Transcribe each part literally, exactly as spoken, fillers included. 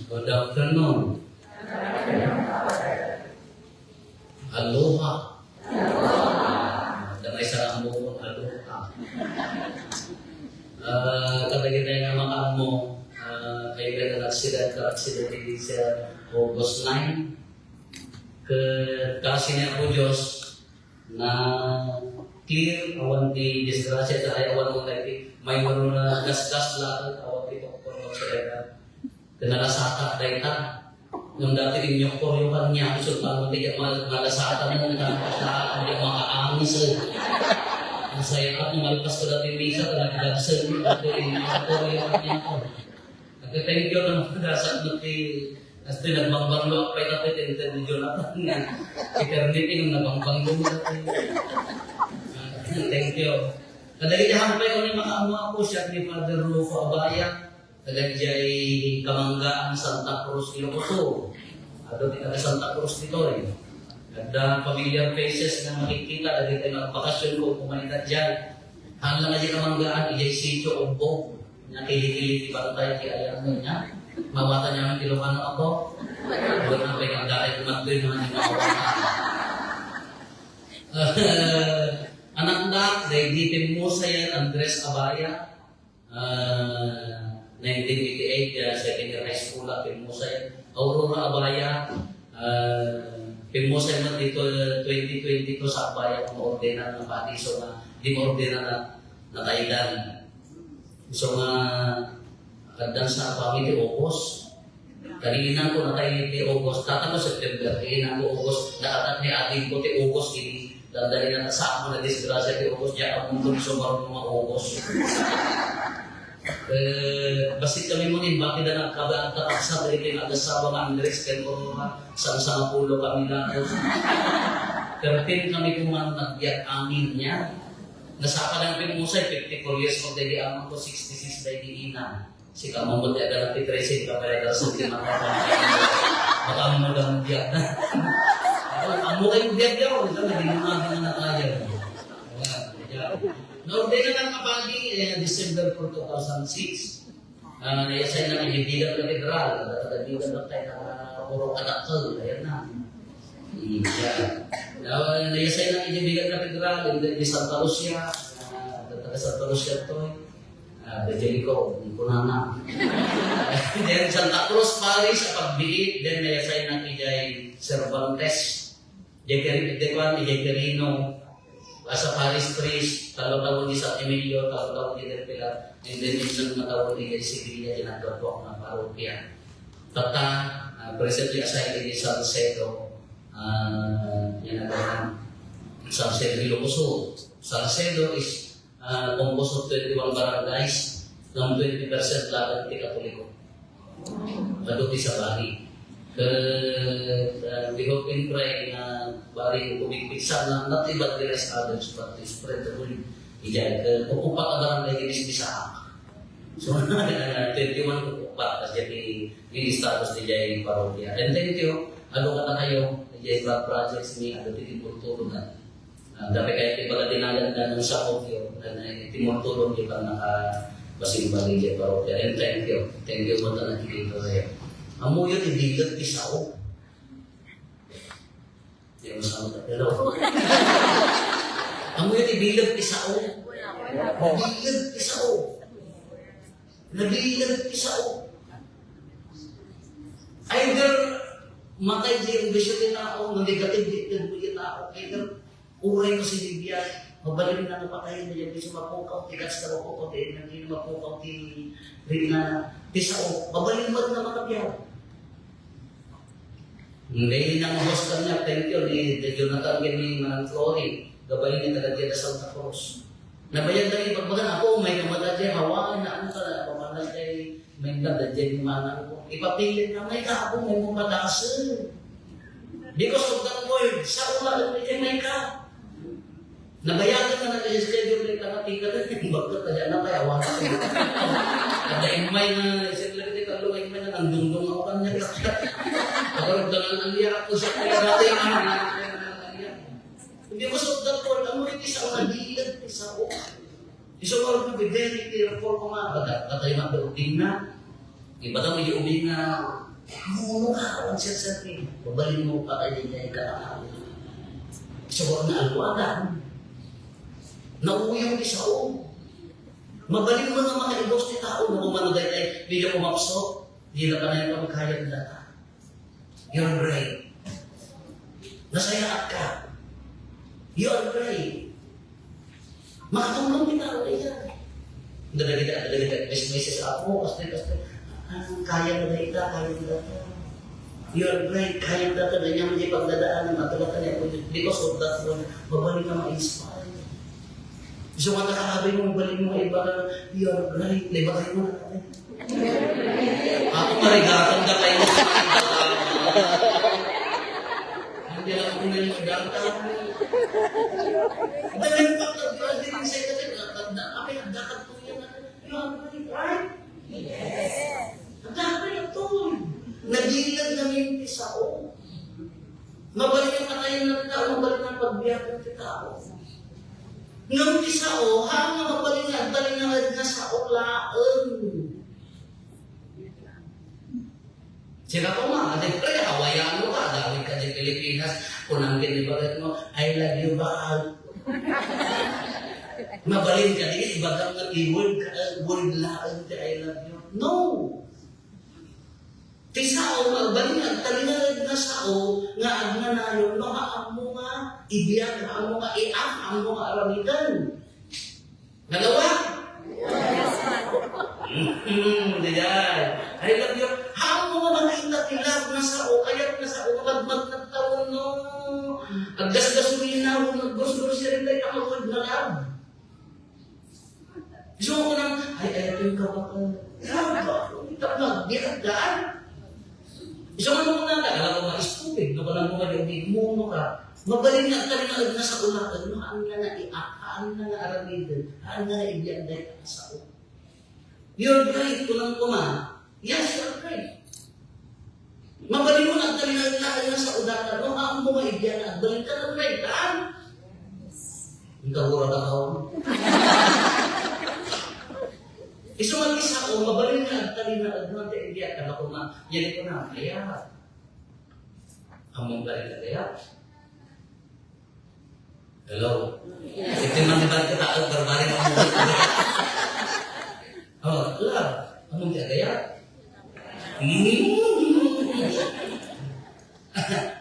Good afternoon. Aloha. Damay sa among aloha. Ah, kadagiti nga makaammo, ah, kayo nga nag-aksiden, nag-aksiden ditoy sa August nine. Ket kaasi ni Apo Dios, na-clear awan ti disgrasya, ta ay awan mo tayo ti minor nga gasgas laeng, awan ti doktor whatsoever. Ket nalasatak dayta. Ngem dati inyokkoryo kaniak, isu ti ammok ti mal-, malasatak mo, ngem ta, di makaangis, eh. Nasayaat mo, malpas ko dati misa, ket nagdagsen mo, dati inyokkoryo kaniak. Nagte-thank you naman, dasat mo ti, as ti nagbangbanglo, apay dati ti interview ni Jonathan nga. Eternity nga nagbangbanglo mo dati. Ah, thank you. Kadagiti hampay ko ni makaammo, Apo, siak ni Father Rufo Abaya. Taga diay Kamanggaan, Santa Cruz, Ilocos Sur. Adu ti taga Santa Cruz ditoy. Adda familiar faces nga makikita dagiti nagbakasyon ko kumanita diay. Haan lang a diay Kamanggaan, idiay Sitio Ubbog. Nya kili-kili ti bantay ti ayan nya. Mawatan nya ti Ilocano, Apo. Wala na pay nagdakay kumadtoy nga ni mawatan. Anaknak, daydi Pimmusayan, Andres Abaya. Ah, nineteen eighty-eight, ah, second year high school, ah, Pimmusay. Aurora Abaya, ah, Pimmusay man dito, twenty twenty-two sa Abaya, maordenan nga padi, so nga, di maordenan na, nataydan. So nga, addan sa pamilya, August. Kaninan ko natay ti August, tatang ko September, kaninan ko August, nakakat ni ading ko ti August, ini, dandali na kasama na disgrasya ti August, diak ammo ti sumarong nga August. Eh, bassit kami mo nin, bakit na nagkabaan ta kaksa, dagiti nga agasaba nga Andres, ken Aurora, sangasangapulo kami na. Thirteen kami kuman nagbiag amin niya. Nasapa lang Pimmusay, fifty-four years old, dagiti amang ko, sixty-six dagiti ina. Sika mo ti adda ti trese, di ka pala daw sa di makakapagpapagpapag. Baka mo daw biag na. Ako, amo kayo biag niya, oh, ito, naging mga mga na tayo. Wala, yeah. Naordena lang kapagi, eh, December four, two thousand six. Ah, naiassign na kay Bibigan Cathedral, taga Bibigan lang tayo, taga Puro Kadakkel, ayan na. Yeah. Now, naiassign na kay Bibigan Cathedral, and then di Santa Lucia, ah, taga Santa Lucia to. Ah, the Jellicoe, ang kunana. Then, Santa Cruz Parish, a pagbiit, then naiassign na idiay Cervantes. Diay Quir-, diay kuan, diay Quirino. As a parish priest, tallo tawen di San Emilio, tallo tawen di Del Pilar, and then, innem nga tawen di Sevilla, diay naggapuak nga parokya. Tatta, ah, presently assigned di Salcedo, ah, yan na, Salcedo, Ilocos Sur. Salcedo is Ah, composed of twenty-one barangays, ngem twenty percent laeng ti Katoliko. Adu ti sabali. Ket, ah, we hope and pray nga bali ko bigpigsa nga not evangelized others, but to spread the word. Idiay, ket, uppat a barangay ti bisbisaak. So, twenty-one ko uppat, kasi di, di status ti jay parokya. And thank you, adu kadakayo, jay blood projects mi, adu ti bultulongan. Ah, dapay kayat ti baga ti nagandan nga sa audio, nga, eh, timurtulong ti pannakabasimbag idiay parokya. And thank you. Thank you, Mata, na tikito tayo. Ammoyo ti bileg ti sao. Di mo sa mga, hello. Ammoyo ti bileg ti sao. Bileg ti sao. Nabileg ti sao. Either matay ti ambisyon ti tao, no negative ti itedmo ti tao. Either uray ko si Biblia, mabalin na napatay na yan, isu mapukaw ti gasta, mapukaw ti energy, mapukaw ti rina, ti sao, mabalin mo na makapiyaw. Hindi nang host kanya, thank you, ni, ni Jonathan, ni Manang Flory, gabay ni taga Santa Cruz. Nabayag na ipagbagan, ako, may kamata dyan, hawakan na, ano ka na, pamanas kay, may kamata dyan, yung manang ko. Ipapilit na, may ka ako, may mong patasin. Because of that word, sa una, may ka, may ka. Nabayagan na natin yung schedule, may tanga, tika na, yung bagkat, kaya na, kaya wala. Kada imay na, sila, hindi ka, lumay, imay na, nandungdung ako, kanya, kakya. Pagkaragdagan ang liya, ako, siya, kaya dati, ang, ang, ang, ang, ang, Because of that word, amo iti sao nga bileg ti sao. Isu nga iti very careful ko nga, bata, patay nga ti ubing na. Ibagam iti ubing na, Amuno ka, awan siya sabi. Mabalin mo pa kayo niya ikakakaon. Sa wag na alwadan. Nauyong ti sao. Mabalin mo nga makaibos ti tao, no, kung ano dahil ay, di na kumapso, di na panay pagkayag na ta. You're great. Nasayaat ka. You're great. Makatulong kita, wala iya. Dagdag kita, dagdag kita, best message ako, pastor, pastor. Ah, kaya mo na ita, kaya mo na ita. You're great, kaya mo na ita, ganyan mo yung pagdadaanan, matulatan niya, because of that one, mabalik ka ma-inspire. So, mga kakabay mo, mabalik mo, iba ka, you're great, di ba kayo mga kakabay? Ako, marigatan ka kayo. Hindi lang ako na yung marigatan. Dahil pag nagpapagdiri sa ito, nagpapagda-, kami nagdakat po yung ano, yung ano, yung right? Yes. Ang dami na to. Nagilan namin ti sao. Mabalik ang katayan ng tao, mabalik ang pagbiyagan ti tao. Ngem ti sao, haan nga mabalin nga agtalinaed nga sao laeng. Sika koma, siyempre, Hawaiano ka, agawid ka di Pilipinas, kunam ken ni bagat mo, "I love you, bakal." Mabalin ka, di, ibagam nga keyword, ka, eh, word laeng ti "I love you." No! Ti sao, mabalin nga agtalinaed nga sao, nga agnanayon, no, haanmo nga ibiag, haanmo nga iak, haanmo nga aramiden. Nalawa? Mm, di jay. I love you. Haanmo nga makita ti love nga sao, kayat nga sao, nga magmagtagtawen, no? Aggasgasolina, aggrocery, dayta nga word nga love. Gusto mo ko ng, "Ay, ay, ito yung kabakal." Tapos, di ka daan. Isang ano ko na, alam mo, ma-stupid, no, alam mo, ma-, di umuno ka. Mabalin nga, talingaag na sa ulaag, no, haan nga na iak, haan nga na aramiden, haan nga na ibiag dayta nga sao. You're great, kunam ko ma. Yes, you're great. Mabalin mo, nagtalingaag na kayo sa udara, no, haan mo nga ibiag, agbalin ka ng great, ha? Ang gawura ka, tao. Isu man ti sao, mabalin nga agtalinaed no, ante, hindi at ano ko ma-, yan ko na, kaya. Among balik na kaya? Hello? Ito man di balik ka tao, barbari mo. Oh, love. Among kaya? Hmm.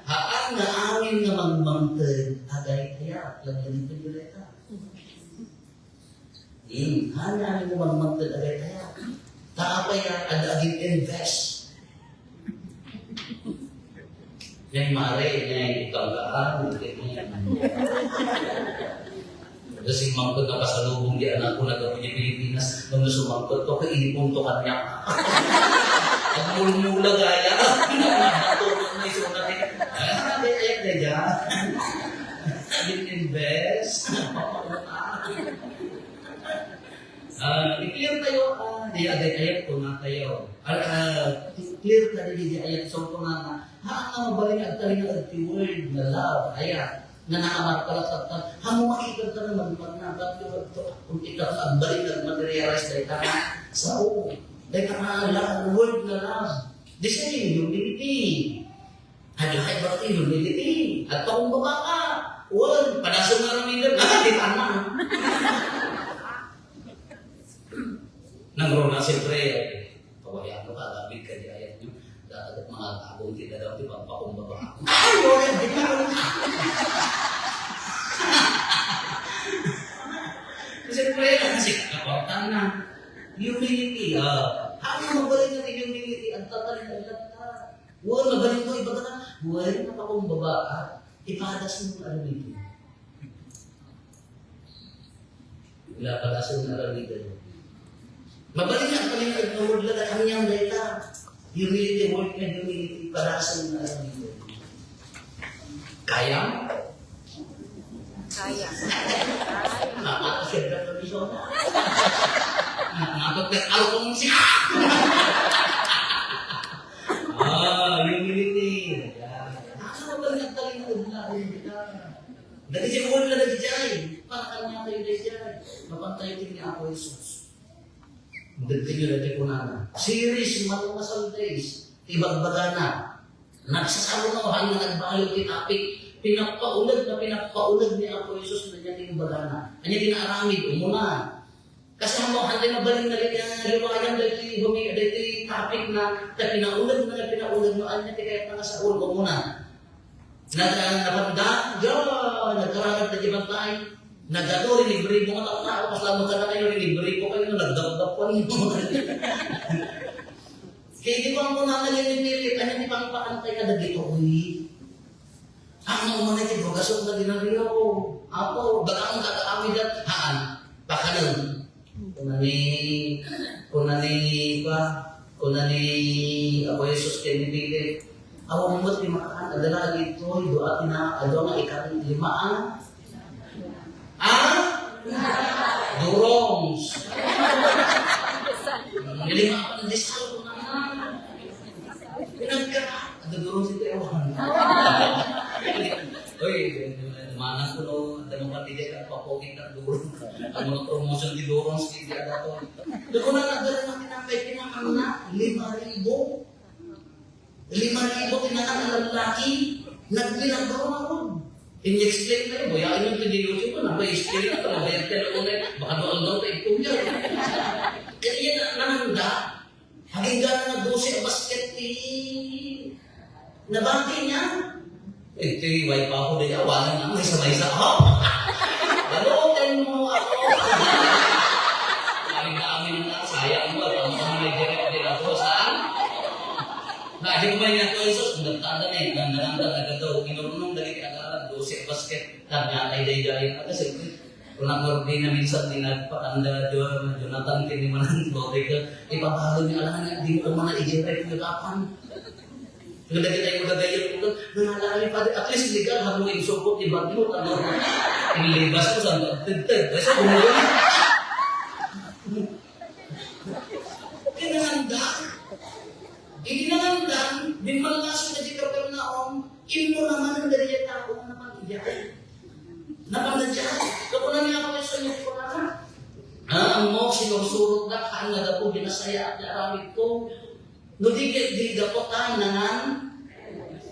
Haan nga amin nga mangmangted, agay kaya, lagyan ito yung letra. Hmm, haan nga amin nga mangmangted, agay kaya. Ta apay a, ada agin invest. Ngay mare, ngay ikanggaan, ngay. Kasi mangkot na pasalubong di anak ko na gabon di Pilipinas, nung sumangkot to, kaipon to kanya. Agmulmula gaya. Tulog na iso na eh. Ah, di, di, di, di. Invest. Ah, i-clear tayo, ah, di agay-ayat ko nga tayo. Ah, ah, clear ka di, di ayat, so ko nga nga, ha, ang mabalin agtalinaed ti word nga love, ayat, nga nakamarka la tatta, ha, mo makita ka na magmagna, but you have to, kung ikaw ang balik nag materialize, dahil ka nga, sao, dahil ka nga, la-, word nga love, the same, humility. Adu, ay, bakit humility? Agpakumbaba ka. Wen, padaso nga aramiden. Ah, di tama. Nangruna, siyempre, kawayan mo ka, labig ka di ayat nyo. Dapat mga tagong ti dadaw, ti pagpakumbaba. Ay, Lord, di ba? Siyempre, kasi kaportan na. Humility, ah. Ano magbalik na humility? Ang tatalinaed na ta. Wen, mabalin mo, ibaga ka, wen, napakumbaba, ah, ipadas mo ang aramiden. Wala, padason nga aramiden. Mabalin nga, ang aramiden, ang word lang, ang yang data. Humility, word nga humility, padason nga aramiden. Kaya? Kaya. Nakakasya ka ng misyon. Nakakasya ka ng siya. Ah, humility. Yan. Asa ka ba nagtalinod na? Dati siya wala na dati siya eh. Para ka nga tayo dati siya eh. Mapantay din ni Apo Jesus. Dati nyo dati kunana. Series, malang masal days. Ibagbagana. Nagsasao no, haan nga nagbayo ti topic. Pinapauleg na pinapauleg ni Apo Jesus na niya ti imbagana. Ania ti naaramid? Umuna. Kasi mo, hantay mabalin na rin nga liwayan daytoy humi-, daytoy topic na, ta pinauleg na, pinauleg no, ania ti kayat nga saon, umuna. Nag-, ah, napanda, ya, nagkararag na di bantay. Nagado, rinibribo nga tattao, kasla mo ka na kayo, rinibribo kayo, nagdapdap pa rin. Kaya di ko ang kunana nga ninilit, ano ni pangpaantay ka dagito, uy? Ang umuna ti dugasok na dinaryo, apo, baga ang kakaamidat, haan, pakanan. Kuna ni, kuna ni, pa, kuna ni Apo Jesus kay ni Pilip, "Awan met ti makan, adala ditoy, dua ti na, adua nga ikan lima, ah?" Ah? Durongs. Lima pandesal ko na nga. Pinagka, ada durongs ito, ewan. Uy, manang ko no, ada mo pati di ka papokit ng durongs. Ang mga promotion di durongs, hindi ada to. Doon na nagdala ng tinapay, pinakang na, lima ribu. Lima ribu tinakan a lalaki, nagmilagro nga ron. In-explain kayo, boyain yung pwede YouTube ko, nabay-explain na ito, nabay-explain ako na yun, baka doon daw tayo kung yun. Kaya yan, nananda, haging gana na dose a basket, eh, nabati niya. Eh, kay wife ako, di awanan na, may sabay sa ako. Balutin mo ako. Kami na kami na, sayang mo, at ang mga direct din ako, saan? Nadi ko ba yung ako, Jesus? Nagtada na eh. Nagdadanda na ganda. Inurnong dagiti agaran, dose basket. Tagna ay daydayan. Aga, siyempre, kung nagmurdi na minsan, di nagpakanda, Jo-, Jonathan, kini manan, bote ka. Ipabalo niya, alam nga, di mo umana ijin tayo pinagapan. Nga dagiti tayo magagayat mo, nanalangin, Padre, at least legal, ha, mo insupot, ibat mo, ano, inilibas mo, saan ba? Tagtag, basta umuwi. Kinanganda. Idi nangandan, bimmalasag na di Capernaum, immo naman ang dali tao nga napangiyak. Napanadya. Kapunan niya ako sa inyo, kunana. Ah, ammo, sinursurot na, haan nga gapu, di nasayaat nga aramid ko. No di, di gapu ta, nangan,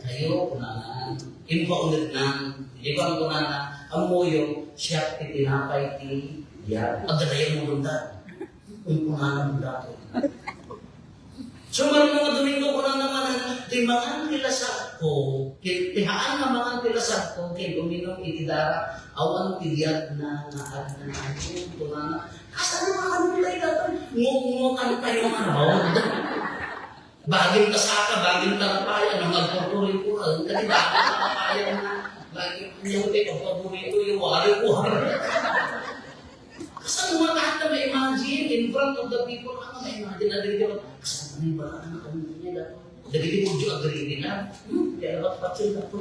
kayo, kunana. Impaunod na, di ba ang kunana, ammoyo, siya ti tinapay ti, yan. Agdadayan mo, Lunda. Umpunanan mo datoy. So, marino nga Domingo, kuna naman, ti mangan ti lasagko, ken, ti haan nga mangan ti lasagko, ken uminum iti dara, awan ti biag na nga agna. Ayun, kunana, kasano nga kami tayo datoy? Ngungmukan tayo nga raod. Baging kasaka, baging tarapaya, nang agpurpurikuran, kadi baging tarapaya na, baging, yung ito, paborito, yung wari-wari. Kasano nga lahat na ma-imagine in front of the people, ano ma-imagine na dito? Kasano nga yung bala na kami niya dapat? Dagiti Hudyo agree din na. Hmm, kaya dapat patyon na po.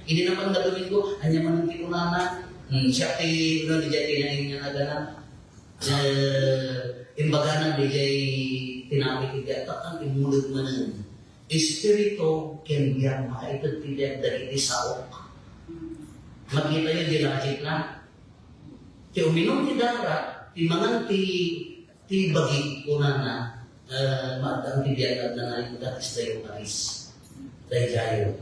Hindi naman na Domingo, anya man ang kikunana. Hmm, siya ti, ano, di dyan kinain niya na gana. Eh, imbaganan di jay tinapay ti biag, takkan imulog manen. Espiritu, ken biag, makaited ti biag, dagiti saok. Makita niyo, di logic na. Ti uminum ti dara, ti mangan ti, ti bagi, kunana, eh, maaddaan ti biag, adda na, that is the Eucharist. Daydiayo.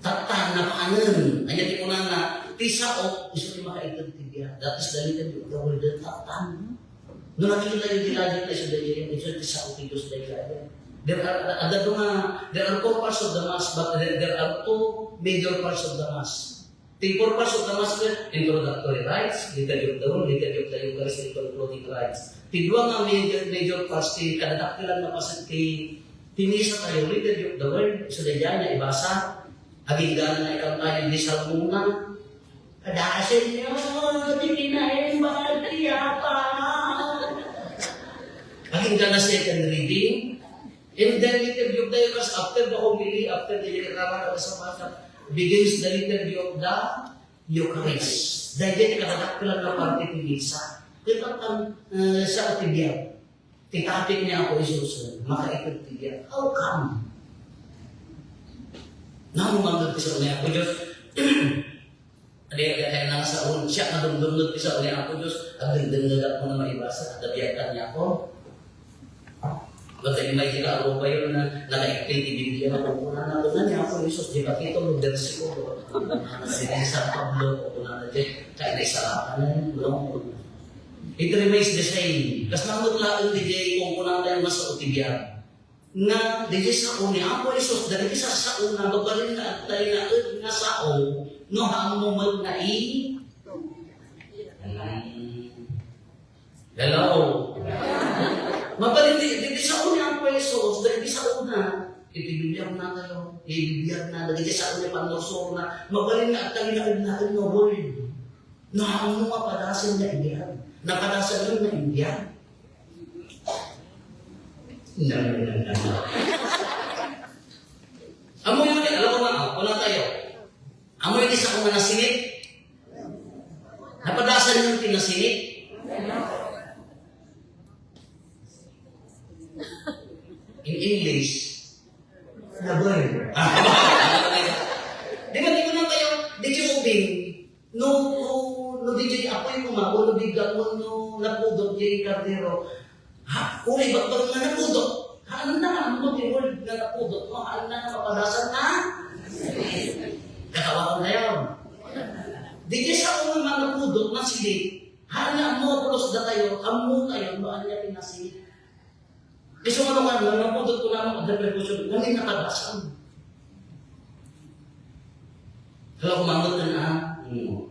Tattan, napaanen. Anya ti kunana, ti saok, isu ti makaited ti biag. That is the little bit of the world, tattan. No nakikita yung ginagawa na isu daydiayo, isu ti saok ti Diyos daydiayo. There are, adda nga, there are four parts of the Mass, but there, there are two major parts of the Mass. Ti purpose of the Mass, introductory rites, Liturgy of the Word, Liturgy of the Eucharist, and concluding rites. Ti dua nga major, major parts ti kadadakkelan nga paset ti, ti Misa tayo, Liturgy of the Word, so daydiay nga ibasa, agingganan nga ikanta ti Salmona. Kada Señor, ti kinaimbag ti Apo. Agingganan second reading, And then, liturgy of the Eucharist, after the homily, after the Eucharist, begins the liturgy of the Eucharist. Daydiay ti kadadakkelan nga parte ti Misa. Ket ang, eh, sa ti biag, ti topic ni Apo Jesus, makaited ti biag. How come? Namumangkag ti sao ni Apo Dios. Adi, adi, kaya nga sa un-, siya nga dumdumdum ti sao ni Apo Dios, agdengdengngegak mo na maibasa, adda biag kaniako. Ba't ay may ginawa ba yun na nalaig-, Iti Biblia, kunkunana, kuna ni Apo Jesus, di ba, kito, no, bersikulo. Sinabi San Pablo, kunkunana, di, kaya na isalakan, no? It remains the same. Kas nang laeng di, kunkunana, nga sao ti biag. Nga, di, di sao ni Apo Jesus, dagiti sasao na, mabalin nga agtalinaed nga sao, no, haanmo met nga i-, Hmm. Hello? Mabalin di, di, di sao ni Apo Jesus, dagiti sao na. Iti Biblia na kayo, ibibiag na, dagiti sao ni pannursurona, mabalin nga agtalinaed na nga word. Naano nga padasan nga ibiag? Napadasan nga ibiag? No, no, no, no, no. Amo yun, alam mo nga, wala tayo. Amo iti sao nga nasinit? Napadasan yun ti nasinit? In English, naburn. Di ba, di ko lang kayo, did you open? No, no, no, di jay apoy ko nga, o no, bigat mo, no, napudot jay kardero. Ha? Uray, bagbag nga napudot. Haan na nga, no, di word nga napudot mo, haan na nga mapadasan na. Katawaran tayo. Di jay sao nga napudot, nasinit. Haan na, ammo, pulos da tayo, ammo tayo, no, anya ti nasinit. Isu nga naman, nga napudot ko naman, under precaution, nga di nakadasan. Hala, kumangot na na. Hmm.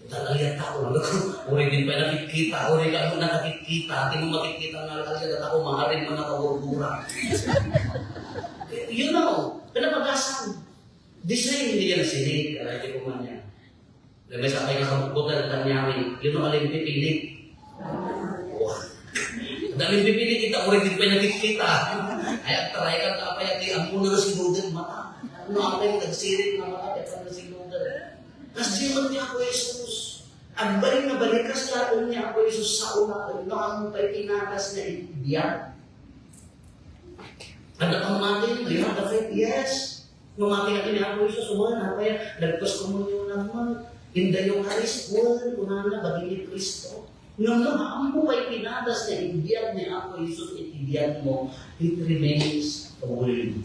Talaga tao, ano ko? Uri din pa nakikita, uri ka mo nakikita, di mo makikita nga talaga tao, maharin mo nakagurgura. You know, pinapagasan. Di siya hindi yan sinig, alam niyo po man yan. May sakay nga sa bukbutan, tanyari, yun ang aling pipilit. Wah. Daming pipilit kita, uri din pa nakikita. Ay, ang taray ka, tapay, at ang muna na sinudan mata. Ano ang tayo nagsirit na mata, at ang nasinudan. Kasi di man niya ako, Jesus. Ang balik na balikas lahat niya ako, Jesus, sa una, ano ang pa'y tinakas na ibiyan? Adda pang mati, do you have the faith? Yes. No mati nga ni Apo Jesus, wen, apay, nagpes komunyonan man. In the Eucharist, wen, kunana, bagin ni Cristo. Ngem no, ammo pay pinadas nga ibiag ni Apo Jesus iti biagmo, it remains a will.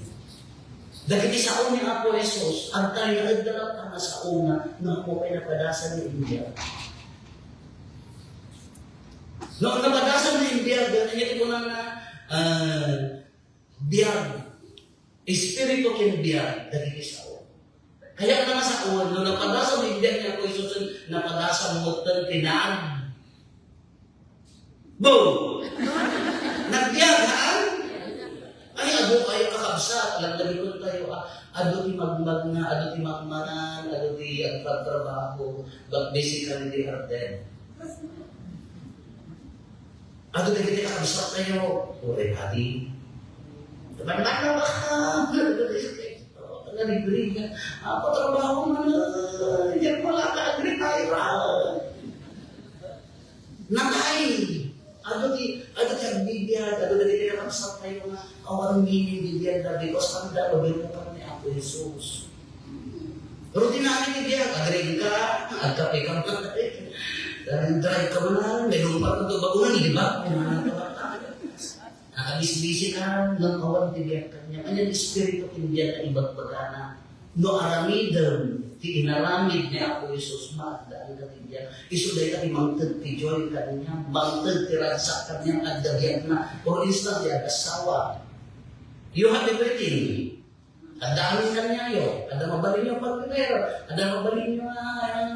Dagiti sao ni Apo Jesus, agtalinaedda latta nga sao nga, no, ammo pay napadasan nga ibiag. No, napadasan nga ibiag, ania ti kunana, ah, biag, espiritu ken biag dagiti sao. Kayat na nga sao, no napadasan ti biag ni Apo Jesus, napadasan metten ti nag-, boom! Nagbiag, ha? Ay, adu, ay, kakabsat, laglagipen tayo, ah, adu ti magmagna, adu ti magmanan, adu ti agtratrabaho, but basically they are dead. Adu dagiti kakabsat tayo, uray padi. Teman-teman, baka, nalibre nga. Apa trabaho mo na? Yan wala ka, retire. Natay. Adu ti, adu ti agbibiag, adu dagiti kakabsat tayo nga, awan meaning ti biag da, because kami da, pagbirukan ni Apo Jesus. Rutinary ti biag, agring ka, agkape ka man. Drive ka man, may lumpat ka, bago na, di ba? Nakabisbisi ka, nang awan ti biag kanya. Kanya espiritu ti biag nga ibagbagana. No aramidem ti inaramid ni Apo Jesus, maaddaanka ti biag. Isu dayta ti mangted ti joy kaniam, mangted ti ragsak kaniam, adda biagna. For instance, ti agassawa. You have everything. Adda amin kaniayo, adda mabalinyo pagbiber, adda mabalinyo nga, ah,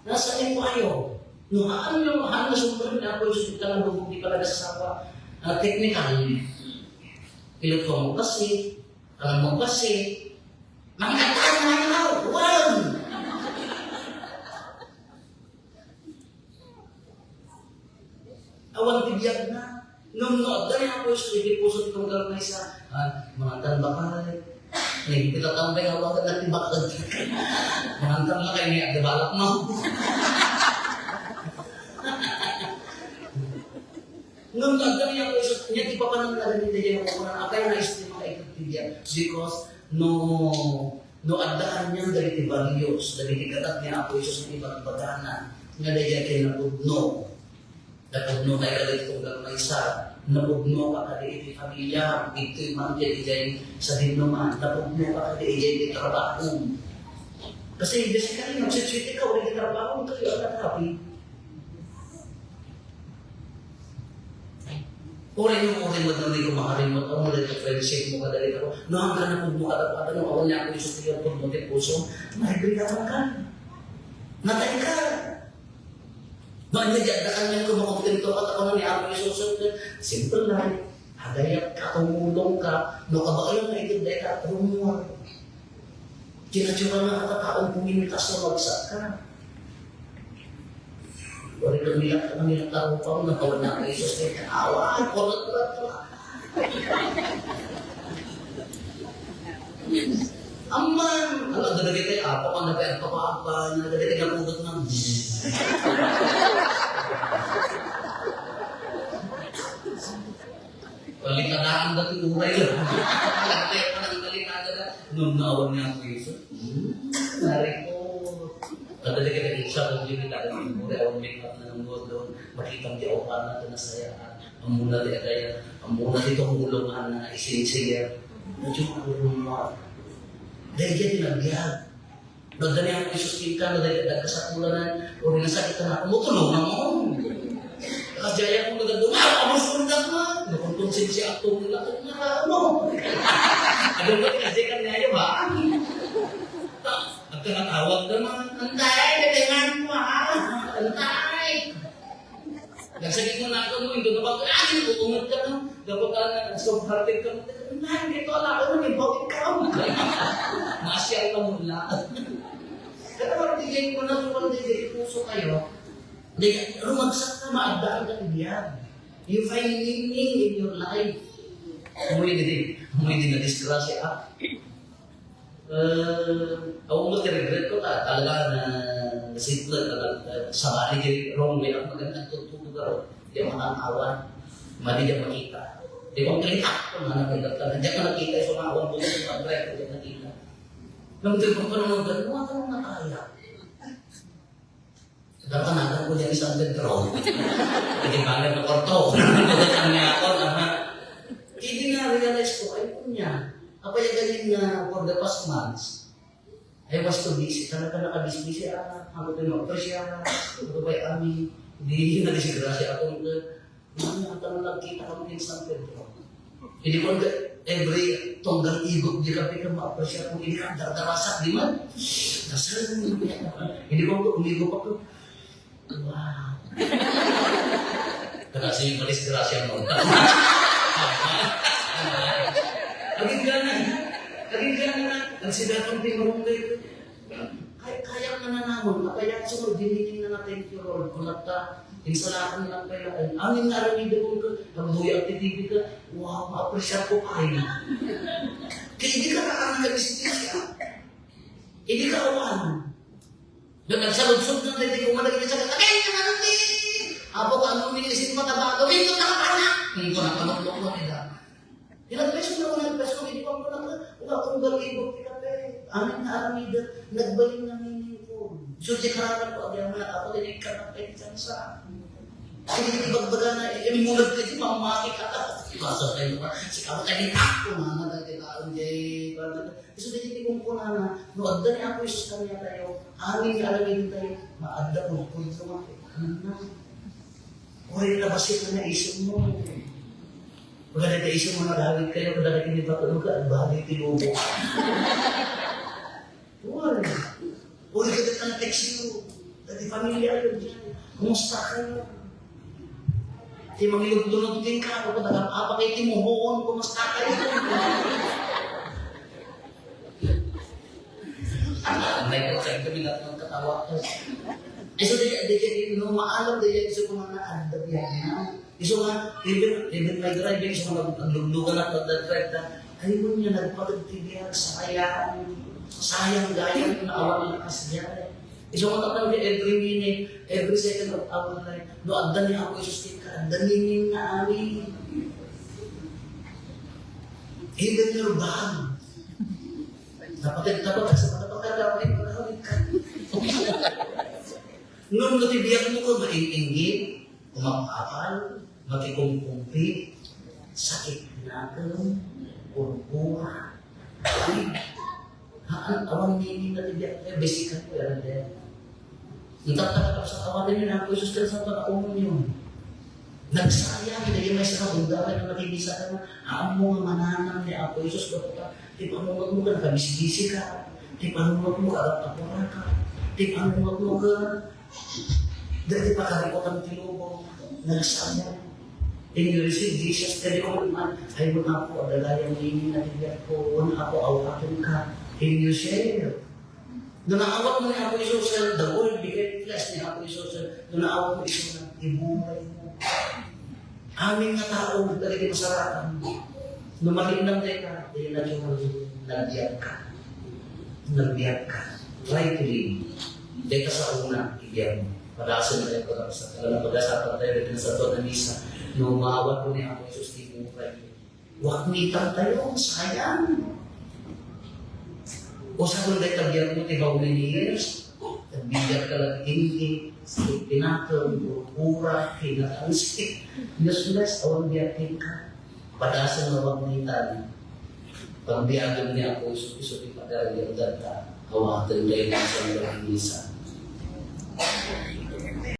nasa imo ayo. No, haan nga, haan nga sumrek ni Apo Jesus, ita nga lubong ti panagassawa, ah, technical. Ilok ko mo kasi, alam mo kasi, manggataan na nga, wan! Awan ti biagna. Ngem no adda ni Apo Jesus iti puso ti tunggal maysa, ah, mangan bakal. Ni, kita tambay nga awagan na ti bakal. Mangan bakal ni, adda balak mo. Ngem no adda ni Apo Jesus, nia ti papanan na rin ti diay nga kukunan, apay nga isu ti makaikot ti biag. Because no, no adda kaniam dagiti values, dagiti gatad ni Apo Jesus nga ibagbagana, nga daydiay ket napudno. Napudno tayo dagiti tunggal maysa. Napudno ka kadi iti pamiliam, ditoy man ket idiay sadino man, napudno ka kadi idiay iti trabahom. Kasi basically, nagswitswiti ka, uray iti trabahom, kayo ang naghabi. Uray no, uray mo, uray mo, uray mo, uray mo, friendship mo, kadali ako. No, ang kanapudno ka dapat, ano, awan niya ako, Isus, tiyan, pudno, ti puso. Mahibridakan ka. Natay ka. No, anya, di, adda kanian ko, makontento ka, tapos ni Apo Jesus, simple lang. Agayat ka, tumulong ka, no, kabaelan nga ito, dahil ka, rumor. Kinatsuka nga katataong pumintas na bagsak ka. Wala ka nila, ka nila, tarupang, nakawan na Jesus, kaya awa, ay, korot, korot, korot. Amman, ala, dadagitay, apa, pa, nagkaya, pa, pa, apa, nadagitay, napudot na. Balikadaan dati uray lang. Kaya pa nang balikada na, nung naawan niya ang piso. Hmm, nari ko. Kadali ka naging sa kong dili ka naging uray, awan make up na ng doon. Makita mo di ako pa na ito nasayaan. Ang muna di agaya, ang muna di itong ulungan na isinsiya. Medyo kurungan. Dahil dyan tinagyan. Nagdani ako Jesus kenka, nagdani nagkasakulanan, o rinasakit na ako, mutulong na mo. Kajaya ko nagduma, amos ko nagduma. Nakunkonsensya ako, nila ko na ano. Ano ba kasi kanya yun ba? At nakatawag naman, antay, dadangan mo ha. Antay. Nagsakit mo na ako, no? Hindi na ba? Ay, uungat ka, no? Dapat ka na, soft-hearted ka, no? Nang, dito, ala, ano, may bawit ka, no? Masyal ka muna. Kaya parang tigil mo na, kung hindi, hindi puso kayo. Hindi, rumagsak ka, maagdaan ka, tigyan. You find meaning in your life. Amoy din, amoy din na disgrasya, ah. Eh, ako mo, regret ko ta-, talaga na simple talaga. Sabali di wrong way ang magandang tutulog ako. Di ako makakawan. Madi di makita. Di ko ang kalitak ko na nakita. Di ako nakita yung mga awang buto sa pag-break. Di ako nakita. Nang di ko pa naman ganun, ano ang nakaya? Napanagan ko diyan sa San Pedro. Hindi ba nga kwarto? Ang niya ako, ha? Hindi na-realize ko, ay po niya. Apa yung galing na for the past months, I was too busy. Talaga nakabisbisi, ah. Ako din mag-appreciate. Ano ba yung amin? Hindi na disgrasya ako. Ano, ang tanong, nagkita kami din sa San Pedro. Hindi ko nga every tunggal igot di kami ka ma-appreciate kung hindi ka dardarasak, di man? Dasal mo. Hindi ko nga umigo pa ko. Wow. Kada sige, madisgrasya mo. Aging gana. Aging gana na. Ang sigatang di marunggay ko. Kay-, kayang nananamon, apay a sunod, dinining na nga, "Thank you, Lord." Kunata, insalakan lang kaya, ay, amin nga aramidem ko, pagbuya ti T V ka, wow, ma-appreciate ko kayo. Kaya di ka nakakangalis niya. Hindi ka awan. Doon nagsaludsod na, hindi ko malagay sa kakagay na natin. Apo ka, ano, minisin mo, taba, gawin ko, tama na. Hindi ko na panukbok mo, nila. Ilang peso na, ilang peso, hindi pa mo lang, wala akong galibot, kita pe. Amin na aramida, nagbaling na meaning ko. So, di karakan ko, agyan mo na, ako, tinig ka na, pwede ka sa. Hindi, hindi, bagbaga na, eh, mulag ka, di, mamamaki ka, ah, ipasok tayo pa, si Kapatay, ah, kumama, tayo, tayo, tayo, tayo, tayo, Isu dagiti kunkunana, no adda ni Apo Jesus kaniatayo, amin nga aramiden tayo, maadda kunkunana. Ano na? Uray labasek na isip mo. Pagkadagiti isip mo, nagawid kayo, kadagiti ni Papa Luka, agbali ti lubong. Uray. Uray, kadagiti na text mo. Dagiti pamilya kayo dyan. Kumusta kayo? Ti mangiluglunod kenka, apo, nagam-apa kay ti muhoon, kumusta kayo? Ang, ang nagkakasal kami lahat ng katawa. Ay, so, di, di, di, no, maalam, di, di, so, kung mga adda biya na. Isu nga, even, even my driving, isu nga nag-, nagluglugan at nagdadrive na, ay mo niya, nagpatag ti biya, sayang, sayang gayam, naawa na kasdiyan. Isu nga tapno every minute, every second of our life, no adda ni Apo Jesus ti kaadda ni nga amin. Even your bag. Napatid ka ba? Kasi matapakarami, pagkawit ka. Ngem no ti biag mo ko, maininggit, umapapal, makikumkumpi, Sakit nakem, purpura. Haan, awan nini na ti biag, eh, basic ako, eh, awan din. Ang tatatapos sa awan ninyo na Apo Jesus, kaya sa pag-aunyo. Nagsayang, hindi may sa kabundaran na makibisan ka na, haan mo nga mananang ni Apo Jesus, ba't ka, ti panunod mo ka, nakabisbisi ka, ti panunod mo ka, agapapura ka, ti panunod mo ka, dati pakarikutan ti lubong, nagsayang. And you receive Jesus, kaya ko man, ay mo na po, adagayang nini na tigyan ko, wan ako, awatin ka, and you share. No naawat mo ni Apo Jesus, the word became flesh ni Apo Jesus. No naawat mo isu na, iburay mo. Amin nga tao, dagiti masarakan. No malinlang tayo ka, dili na kayo nagbiag ka. Nagbiag ka. Try to live. Dito sa una, ibiag mo. Padasan na tayo pag-asa. Alam na pag-asa tayo dito sa doon na misa. No maawat mo ni Apo Jesus, iburay mo. Waknitan tayo, sayang. O sa kung dahil tabiag mo, ti how many years? Tabiag ka lang, hindi. Pinakal, pura, pinatansi. Useless, awan biag ka. Padasan na waknitan. Pagbiagan niya ako, isu-isu ti pagkaragyan data. Awaten kayo ng isang misa.